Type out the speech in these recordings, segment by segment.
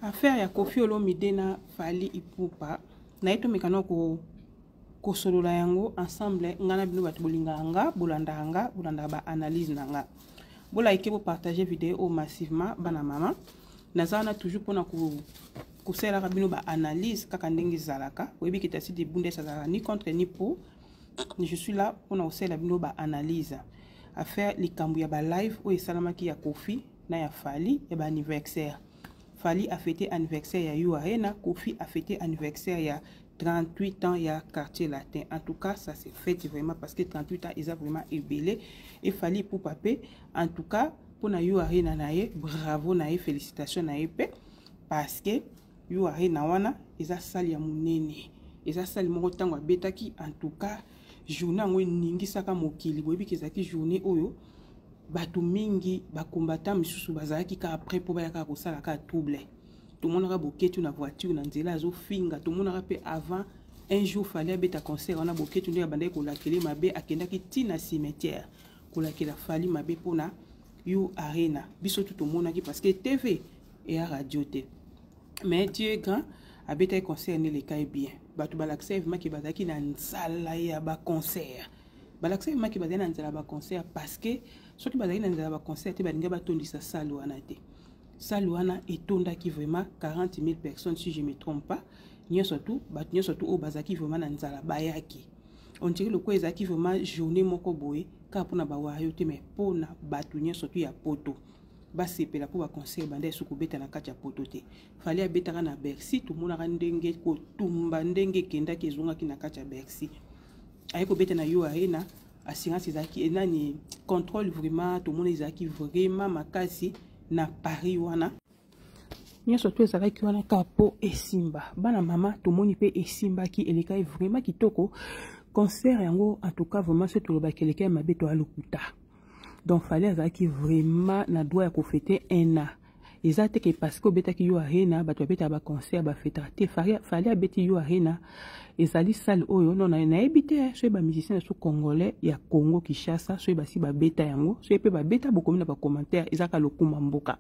Affaire ya Koffi Olomide na Fally Ipupa naye tomeka na ko kosolola yango ensemble nga na bino bato bolingaka nga bolandaka nga bolandaka ba analyse na nga bolike bopartage video oyo massivement bana mama naza wana toujours mpona kosalelaka bino ba analyse kaka ndenge ezalaka oyebi ke tasi de bundes azalaka ni contre ni pour. Je suis là mpona kosalela bino ba analyse affaire likambo ya ba live oyo esalamaki ya Koffi na ya Fally ya ba anniversaire. Fally a fêté anniversaire ya U Arena, Koffi a fêté anniversaire ya 38 ans ya Quartier Latin. En tout cas, ça s'est fait vraiment parce que 38 ans eza vraiment ebele et Fally Ipupa pe en tout cas mpona U Arena na ye, bravo na ye, félicitations na ye pe parce que U Arena wana eza salle ya monene, eza salle moko ntango abetaki en tout cas journée yango eningisaka mokili. Boyebi ke ezalaki journée oyo bato mingi bakombata misusu bazalaki kaka prêt mpo baya kaka kosala kaka trouble. Tomonaka Boketu na voiture na nzela azofinga, tomonaka mpe avant un jour Fally abeta concert wana, Boketu nde abandaki kolakele mabe, akendaki ti na cimetière kolakela Fally mabe mpona U Arena. Biso tu tomonaki parce que TV eya radio te, mais Dieu est grand, abetaki concert nde elekai bien. Bato balakisa vraiment ke bazalaki na nzala ya baconcert, balakisa vraiment ke bazali na nzala ya baconcert parce que soki bazalaki na nzala ya baconcert te, balingi batondisa salle wana te. Salle wana etondaki vraiment 40 000 personnes si je me trompe pas. Nyonso tu bato nyonso tu oyo bazalaki vraiment na nzala bayaki. On dirait lokola ezalaki vraiment journée moko boye kaka mpona bawario te, mais mpona bato nyonso tu ya poto basepela mpo baconcert banda esu kobeta na kati ya poto te. Fally abetaka na Bercy, tomonaka ndenge kotumba ndenge ekendaki ezongaki na kati ya Bercy. Aye kobeta na U Arena, assurance ezalaki nani, contrôle vraiment tomona ezalaki vraiment makasi na Paris wana. Nyonso to ezalaki wana kaka mpo esimba bana mama, tomoni mpe esimbaki, elekaki vraiment kitoko concert yango. En tout cas vraiment so tolobaki elekaki mabe to alokuta. Donc Fally azalaki vraiment na droit ya kofete un an. Eza te ke parce que obetaki U Arena, bato babetaka baconcert bafetaka te. Fally abeti U Arena, ezali salle oyo non nayebi te soki bamusicien na so congolais ya Congo Kinshasa soki basi babeta yango, soki mpe babeta, bokomi na bacommentaire. Ezaka lokuma mboka.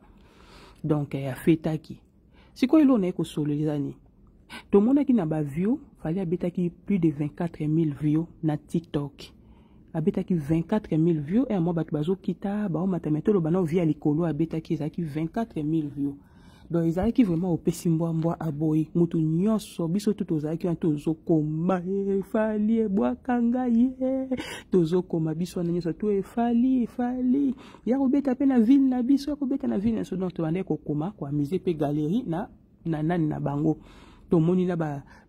Donc afetaki. Sikoyo eloko naye kosolola eza nini? Tomonaki na baview, Fally abetaki plus de 24 000 view na TikTok, abetaki 24 000 view e mwa bato bazokita baomata, me toloba na view ya likolo abetaki ezalaki 24 000 view. Donc ezalaki vraiment opesi mbwambwa aboyi motu nyonso. Biso tu tozalaki wana tozokoma efali ebwaka ngai ye, tozokoma biso wana nyonso tu efali efali ya kobeta mpe na ville na biso, ya kobeta na ville na biso. Donc tobandaki kokoma koamuse mpe galerie na nani na bango. Tomoni na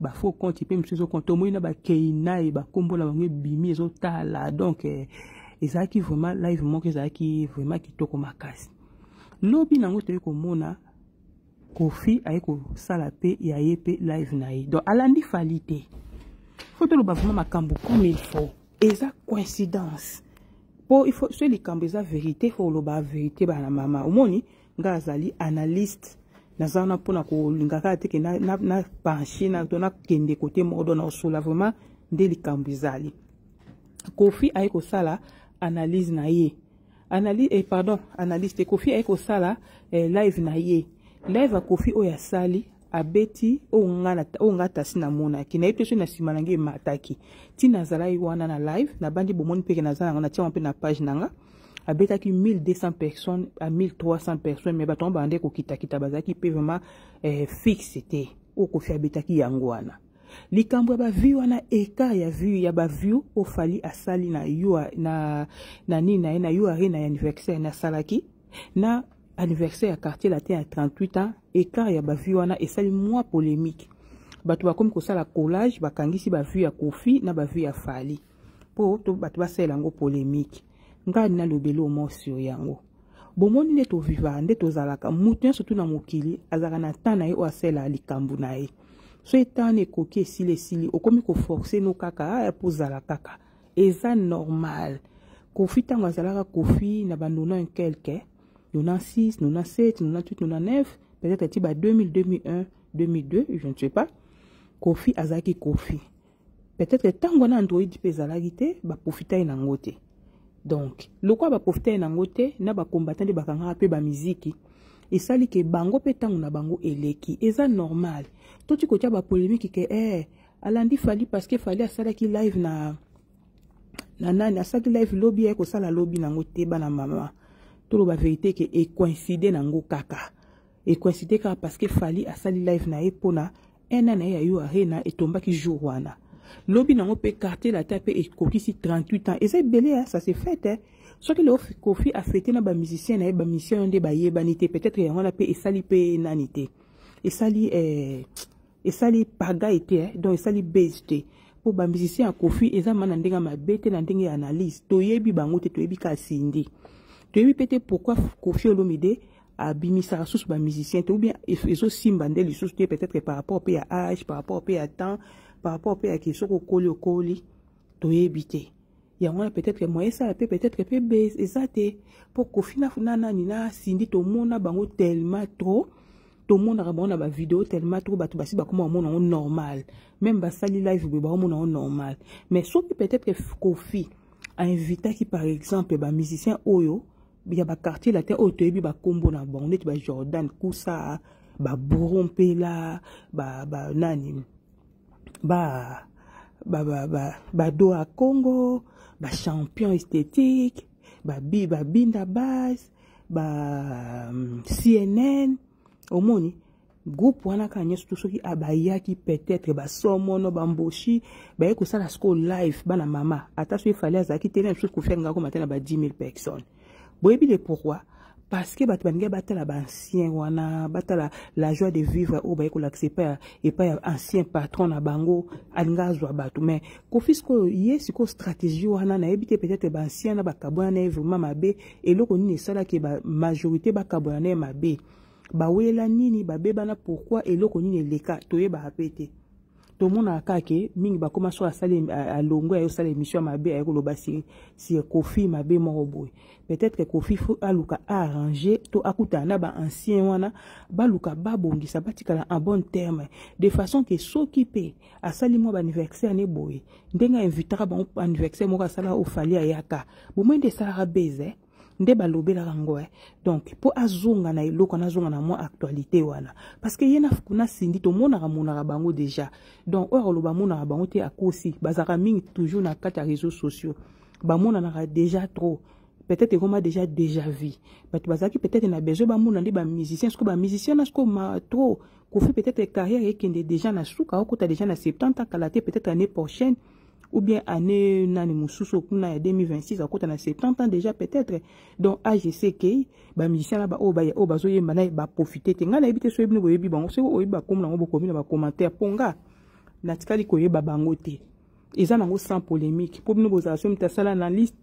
bafaux compte mpe mosusu ezocompte, tomoni na bakeinai bakombo na bango ebimi ezotala. Donc ezalaki vraiment live moko ezalaki vraiment kitoko makasi. Lobi nango toyei komona Koffi aye kosala mpe ya ye mpe live na ye, donc alandi Fally te. Faut toloba vraiment makambo comme il faut. Eza coïncidence po il faut so likambo eza vérité, faut oloba vérité bana mama. Omoni nga azali analyste, naza wana mpona kolinga kaka te ke na penche na to nakende kote moko. Do na osola vraiment nde likambo ezali. Koffi aye kosala analyse na ye, analyse eh, pardon, analyse te, Koffi aye kosala live na ye. Live ya Koffi oyo asali, abeti oyo nga tasi namonaki, nayebi te soki na nsima na ngai emataki. Ntina azalaki wana na live nabandi, bomoni mpeke naza nango, natiango mpe na page na nga. Abetaki 1200 personnes à 1300 personnes, mais bato yango babandaki kokitakita, bazalaki mpe vraiment fixe te. Oyo Koffi abetaki yango wana, likambo ya baview wana, écart ya view ya baview oyo Fally asali na yo na nini na ye na U Arena ya anniversaire nasalaki na anniversaire ya Quartier Latin ya 38 ans, écart ya baview wana esali mwa polémique. Bato bakomi kosala collage, bakangisi baview ya Koffi na baview ya Fally mpo to bato basalela yango polémique. Ngai nalobeli omosi oyo yango bomoni nde tovivaka, nde tozalaka. Moto nyonso tu na mokili azalaka na temps na ye oyo asalelaka likambo na ye. So etana ekoki, esili, esili, okomi koforce no kaka aya mpo ozala kaka, eza normal. Koffi ntango azalaka Koffi na ba 90 quelque, 96, 97, 98, 99, peut-être ti ba 2000, 2001, 2002, je ne sais pas, Koffi azalaki Koffi. Peut-être ntango wana Android mpe ezalaki te, baprofitaki nango te. Donc lokola baprofitaki nango te na bacombattant nde bakangaka mpe bamiziki. Esali ke bango mpe ntango na bango eleki, eza normal. Toti kotia bapolémique ke alandi Fally parce que Fally asalaki live na nani, asalaki live lobi, aye kosala lobi nango te. Bana mama, toloba vérité ke ecoïncide nango kaka, ecoïncide kaka parce que Fally asali live na ye mpona un an na ye ya U Arena, etombaki jour wana. Lobi nango mpe Quartier Latin mpe ekokisi 38 ans. Eza ebele, ça se fait, eh. Soki lelo Kofi afêter na bamusicien na ye, bamusicien oyo nde bayebani te, peut-être yango wana mpe esali mpe nani te, esali pagaille te, eh? Donc esali base te mpo bamusicien ya Kofi eza ma na ndenge ya mabe te, na ndenge ya analyse toyebi bango te, toyebi kaka Cindy. Toyebi mpe te pourquoi Kofi Olomide abimisaka susu bamusicien te, ou bien ezosimba nde lisusu te, peut-être par rapport mpe ya âge, par rapport mpe ya temps, par rapport mpe ya ke soki okoli okoli, toyebi te. Yango wana peut-être moyen esala mpe, peut-être mpe base eza te, mpo Kofi na nani na Cindy, tomona bango tellement trop, tomonaka bango na bavideo tellement trop, bato basi bakoma bamona yango normal. Même basali live boye, baomona yango normal. Mais soki peut-être Kofi ainvitaki par exemple bamusicien oyo ya baquartier latin oyo toyebi bakombo na bango, neti baJordan Kusa, baBouro Mpela, ba nani, ba badoa Congo, bachampion esthétique, babinda base, ba CNN, omoni groupe wana kaka nyonso to soki abayaki, peut-être basomono bamboshi baye kosala sikoyo live. Bana mama, ata so efali azalaki te na biso, Kofi alingaka koma te na ba 10 000 personnes. Boyebi le pourquoi? Parce que bato balingi batala baancien wana, batala la joie de vivre oyo baye kolakisa epai ya ancien patron na bango. Alingi azwa bato. Mais Kofi sikoyo, ye sikoyo stratégie wana nayebi te. Peut-être baancien na bakabwana na ye vraiment mabe. Eloko nini esalaki bamajorité bakabwana na ye mabe? Bawela nini? Babebana pourquoi? Eloko nini eleka? Toyebaka mpe te. Tomonaka kaka ke mingi bakóma so asali alongwe, aye osala émission ya mabe, aye koloba sur Kofi mabe moko boye. Peut-être Kofi faut aluka arranger to akutana na baancien wana, baluka babongisa, batikala en bon terme, de façon ke soki mpe asali mwa baanniversaire ne boye, ndenge ainvitaka bango anniversaire moko asala, ofali ayaka bomoi nde esalaka beze nde balobelaka yango. Donc mpo azonga na eloko wana, azonga na mwa actualité wana, parce que ye na Cindy tomonaka monaka bango déjà. Donc oyo akoloba amonaka bango te, akosi. Bazalaka mingi toujours na kati ya réseaux sociaux, bamonanaka déjà trop. Peut-être ekoma déjà vu, bato bazalaki peut-être na besoin bamona nde bamusicien. Sikoyo bamusicien na sikoyo ma trop, Kofi peut-être carrière ekende déjà na suka, akota déjà na 70 ans kala te, peut-être année prochaine ou bien année nani mosusu kuna ya 2026, akota na 70 ans déjà peut-être. Donc âge ekei, bamusicien na baoyo oyo bazoyemba na ye baprofite te. Ngai nayebi te so oyebi no, boyebi bango. Soki oyebi bakombo nango, bokomi na bacommentaire, mpo nga natikali koyeba bango te. Eza nango sans polémique, mpo bino bozala so moto asala analyse,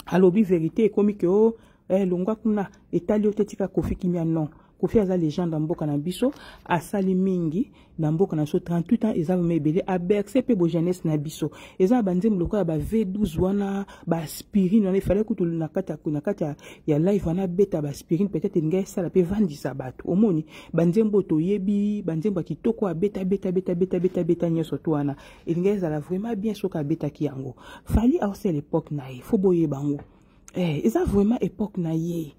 alobi vérité, ekomi ke o longwa kuna, etali yo te, tika Kofi kimia. Non, Kofi aza légende ya mboka na biso, asali mingi na mboka na biso. 38 ans eza vraiment ebele. Abercer mpe bojeunesse na biso. Eza na banzembo lokola ba V12 wana, baaspirine wana. Efale kutu na kati ya live wana abeta baaspirine, peut-être elingi esala mpe evandisa bato. Omoni banzembo oyo toyebi, banzembo ya kitoko, abeta beta beta beta beta beta nyonso to wana, elingi ezala vraiment bien soki abetaki yango. Fally aosala époque na ye, faut boyeba yango. Eza vraiment époque na ye.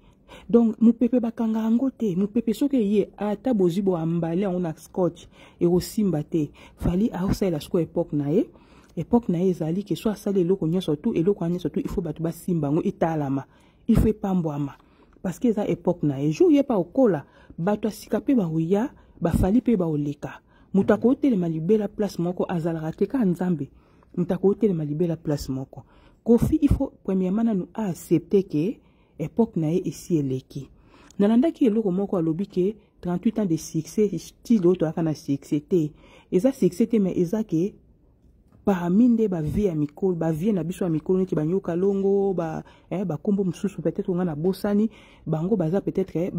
Donc mopepe bakanga yango te. Mopepe soki eye, ata bozwi boambale yango na scotch, ekosimba te. Fally aosalela sikoyo époque na ye. Époque na ye ezali ke so asali eloko nyonso tu, eloko wana nyonso tu, il faut bato basimba yango, etalama, il faut epambwama, parce que eza époque na ye. Jour ye mpa okola, bato ya sika mpe bakoya, bafali mpe baoleka. Moto akotelema libela place moko azalaka te, kaka Nzambe. Moto akotelema libela place moko. Kofi, il faut premièrement nanu aaccepte ke époque na ye esi eleki. Nalandaki eloko moko, alobi ke 38 ans de succès, style oyo toyaka na succès te, eza succès te, mais eza ke parmi nde bavie ya mikolo, bavie na biso ya mikolo, neti banyoka longo, bakombo mosusu peut-être nga nabosani bango, baza peut-être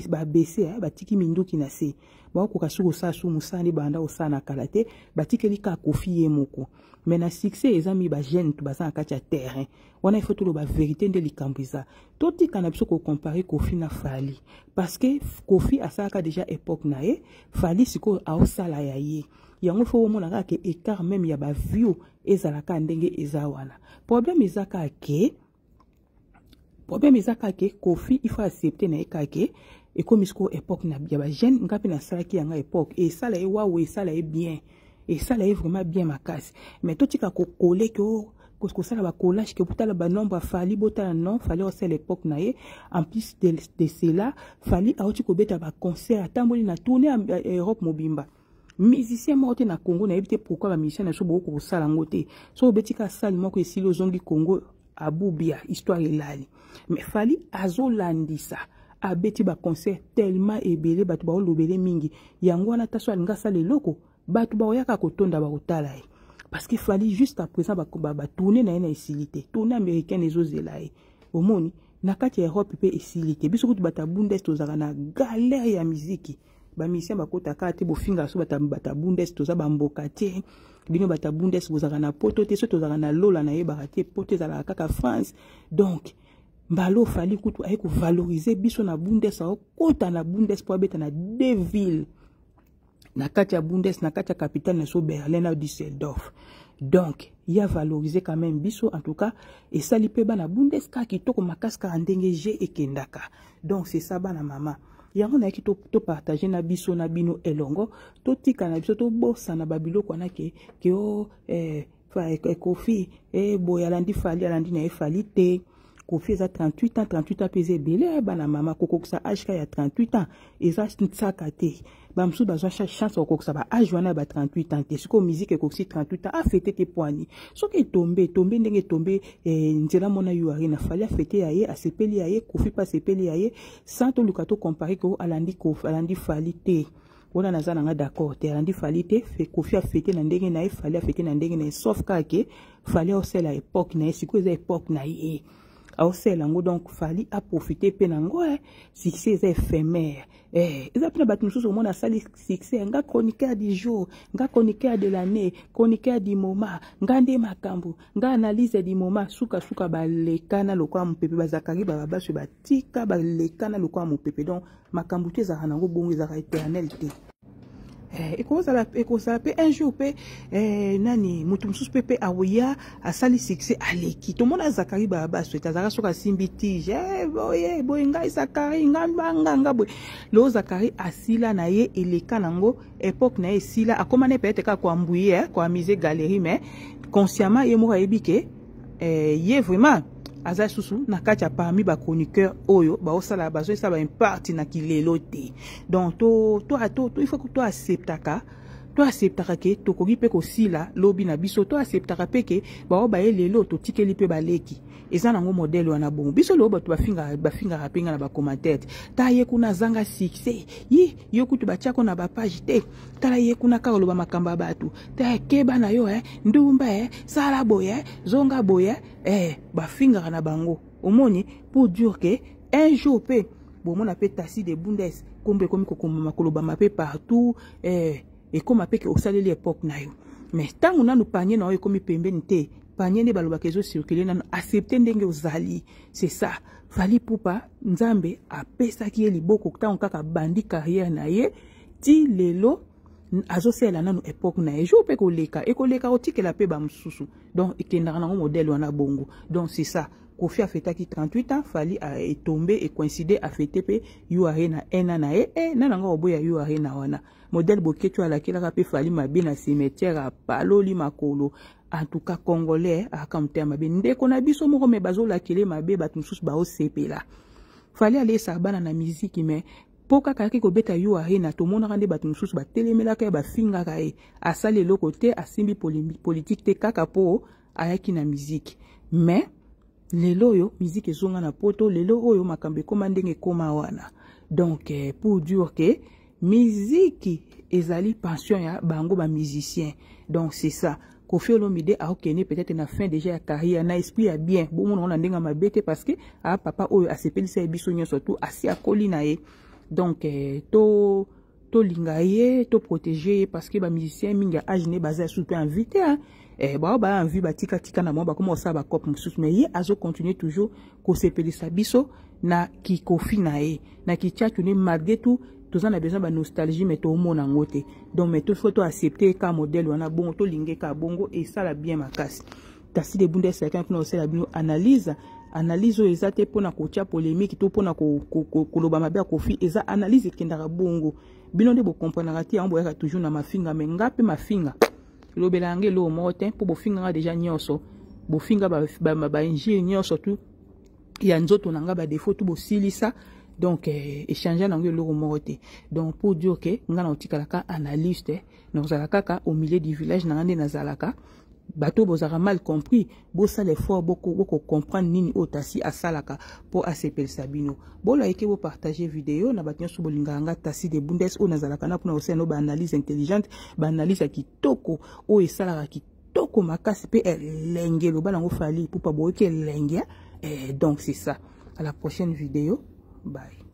babese, batiki minduki na se, bakokoka soki kosala su mosala nde banda kosala na kala te, batikeli kaka Kofi ye moko. Mais na succès eza mi bajeune to baza na kati ya terrain wana. Il faut toloba vérité nde likambo eza. Totika na biso kocompare Kofi na Fally, parce que Kofi asalaka déjà époque na ye, Fally sikoyo aosala ya ye. Yango faut omona kaka ke écart même ya baview ezalaka ndenge eza wana. Problème eza kaka ke Kofi, il faut accepter na ye kaka ke Ekomi sikoyo époque na ya bajeune. Nga mpe nasalaki yanga époque, esala ye wawe, esala ye bien, esala ye vraiment bien makasi. Mais totika kokole ke kosala bacollage ke botala banombre ya Fally, botala. Non, Fally osala époque na ye. En plus de cela, Fally auti kobeta baconcert, atamboli na tournée ya Europe mobimba. Musicien moko te na Congo, nayebi te pourquoi bamusicien na biso bokoki kosala yango te. So obeti ka sale moko, esili, ozongi Congo, abubia, histoire elali. Mais Fally azolandisa, abeti baconcert tellement ebele, bato baolobele mingi. Yango wana, ta so alingi asala eloko, bato baoyaka kotonda, bakotala ye, parce que Fally jusqu'à présent batournée na ye na esili te. Tournée américaine ezozela ye, omoni, na kati ya Europe mpe esili te. Biso kutu bato ya Bundes tozalaka na galère ya miziki, bamusicien bakotaka te. Bofingaka so bato ya Bundes, toza bamboka te. Bino bato ya Bundes bozalaka na Poto te, so tozalaka na lola, nayebaka te. Poto ezalaka kaka France. Donc mbala o Fally kutu aye kovaloriser biso na Bundes, aokota na Bundes mpo abeta na deux villes na kati ya Bundes, na kati ya capitale na so, Berlin na Düsseldorf. Donc ya valoriser quand même biso. En tout cas, esali mpe bana Bundes kaka kitoko makasi, kaka ndenge g ekendaka. Donc c'est ça, bana mama. Yango nayaki topartage to na biso na bino elongo. Totika na biso, tobosana babiloko wana ke o Koffi boye alandi Fally, alandi na ye Fally te. Koffi eza 38 ans, 38 ans mpe eza ebele. Bana mama, kokokisa âge ka ya 38 ans eza nsaka te. Bamosusu bazwa chance kokokisa ba âge wana ya ba 38 ans te. Sikoyo musique ekokisi 38 ans, afêter te. Poani soki etombe, etombe ndenge etombe nzela mona yo Arena. Fally afêter ya ye, asepeli ya ye. Koffi mpe asepeli ya ye, sans toluka tocomparer ke alandi Koffi, alandi Fally te. Wana naza nanga d'accord te. Alandi Fally te. Koffi afêter na ndenge na ye, Fally afêter na ndenge na ye, sauf kaka ke Fally aosala époque na ye. Sikoyo eza époque na ye, aosala yango. Donc Fally aprofiter mpe nango. Succès eza éphémère. Eza mpe na bato mosusu, omona asali succès: nga chroniqueur du jour, nga chroniqueur de l'année, chroniqueur du moment, nga nde makambo, nga analyse du moment. Sukasuka balekana lokola mopepe. Bazakari bababaso batika, balekana lokola mopepe. Donc makambo te ezalaka nango bongo, ezalaka éternel te. Ekozala mpe un jour mpe nani, moto mosusu mpe aoya, asali succès, aleki. Tomona Zakari Babaso ete azalaka soki asimbi tige boye boye: ngai Zakari, ngai banganga boye. Lelo Zakari asila na ye, eleka nango, époque na ye esila. Akóma ne peut-être kaka koambuye, koamuser galerie, mais consciemment ye moko ayebi ke ye vraiment aza susu na kati ya parmi bachroniqueur oyo baosala, bazosala baimparte na kilelo te. Donc to, il faut toacceptaka, toacceptaka ke tokoki mpe kosila lobi na biso. Toacceptaka mpe ke bao baye lelo, totikeli mpe baleki. Eza nango modèle wana bongo. Biso lelo bato bafingaka mpe nga na bacommentaire te. Ta ye kuna azanga succès, ye yo kutu batiako na bapage te. Tala ye kuna kaka oloba makambo ya bato. Ta keba na yo, ndumba, sala boye, zonga boye. Bafingaka na bango, omoni, pour dire ke un jour mpe bomona mpe Tasi de Bundes, kombo ekomi kokomama, kolobama mpe partout. Ekóma mpe ke osaleli époque na yo. Mais ntango nanu panier na yo ekomi pembeni te, panier nde balobaka ezocirculer nanu, accepte ndenge ozali. C'est ça. Fally Ipupa, Nzambe apesaki ye liboko ntango kaka bandi carrière na ye ti lelo, azosalela nanu époque na ye. Jour mpe koleka, ekoleka, kotikela mpe bamosusu. Donc ekendaka nango modèle wana bongo. Donc c'est ça. Koffi afêtaki 38 ans, Fally etombe, ecoïncider, afêter mpe U Arena ena na ye. Na nango koboya U Arena wana, modèle Boketi alakelaka mpe Fally mabe na cimetière, apaloli makolo. En tout cas, Congolais aka motema mabe. Ndeko na biso moko me bazolakele mabe, bato mosusu baosepela. Fally alesaka bana na miziki, me mpo kaka ayaki kobeta U Arena, tomonaka nde bato mosusu batelemelaka ye, bafingaka ye. Asali eloko te, asimbi politike te, kaka mpo ayaki na miziki. Mais lelo oyo miziki ezonga na Poto, lelo oyo makambo ekóma ndenge ekóma wana. Donc pour dire ke miziki ezali pension ya bango bamusicien. Donc c'est ça. Koffi Olomide aokende peut-être na fin déjà ya carrière, na esprit ya bien, bomona ngo na ndenge ya mabe te, parce que aa papa oyo asepelisa ye biso nyonso tu, asi akoli na ye. Donc to tolinga ye, toprotéger ye, parce que bamusicien mingi ya âge ne baza susu mpe invité, hein. Bao baya envie, batikatika na mwa bakoma kosala bacope mosusu, mais ye azocontinue toujours kosepelisa biso na kikofi na ye, na kitiatu ne. Malgré tout, toza na besoin banostalgie, mais toomona yango te. Donc mais faut toaccepte ka modèle wana bongo, tolingi ka bongo, esala bien makasi. Kasi de Bunda esalaki mpona kosala bino analyse. Analyse oyo eza te mpona kotia polémique to mpona koloba mabe ya Kofi. Eza analyse ekendaka bongo. Bino nde bokomprenaka te yango, boyaka toujours na mafinga. Me nga mpe mafinga elobela yango eloko moko te, mpo bofinganga déjà nyonso, bofinga bainjure nyonso tu ya nzoto na nga, badéfauts tu bosilisa. Donc échange nango eloko moko te. Donc pour dire que nga na otikalaka analyste, nazala kaka au milieu du village na nga nde nazalaka. Bato bozalaka mal compris, bosala effort bokocomprendre nini oyo Tasi asalaka mpo asepelisa bino. Bolike, bopartage video na bato nyonso bolingaka nga Tasi de Bundes oyo nazalaka na mpona kosala no baanalyse intelligente, baanalyse ya kitoko oyo esalaka kitoko makasi mpe elenge. Eloba nango Fally Ipupa, boyoki elenge. Donc c'est ça, à la prochaine vidéo, bye.